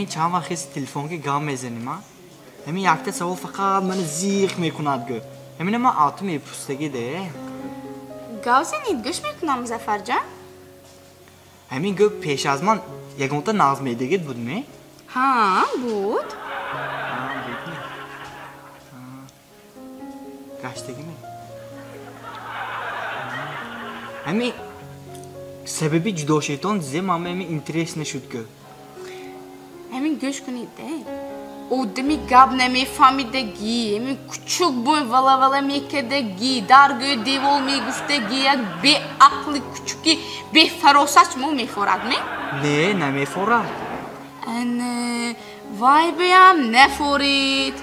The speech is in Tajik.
Ҳамин чанд вақт хеси телефонки гап мезанем, а? Ҳамин якта савол фақат мани зиқ мекунад гӯ. Ҳамина ман ату мепурсаги де. Гап занед, гӯш мекунам, Музаффарҷон. Ҳамин гӯ, пеш аз ман ягонта нағз медагид будме? Ҳа, буд. Будми? Гаштагиме? Ҳамин сабаби ҷудошиятон зе ман ҳамин интерес нашуд гӯ. Ҳамин гӯш кунед, де. Одами гап намефаҳмидагӣ, ҳамин кучук бӯй вала-вала мекардагӣ, дар гӯи девол мегуфтагӣ, як беақли кучуки бефаросат шумо мефорад, ме? Не, намефорад. Ана, вай беам нафорид.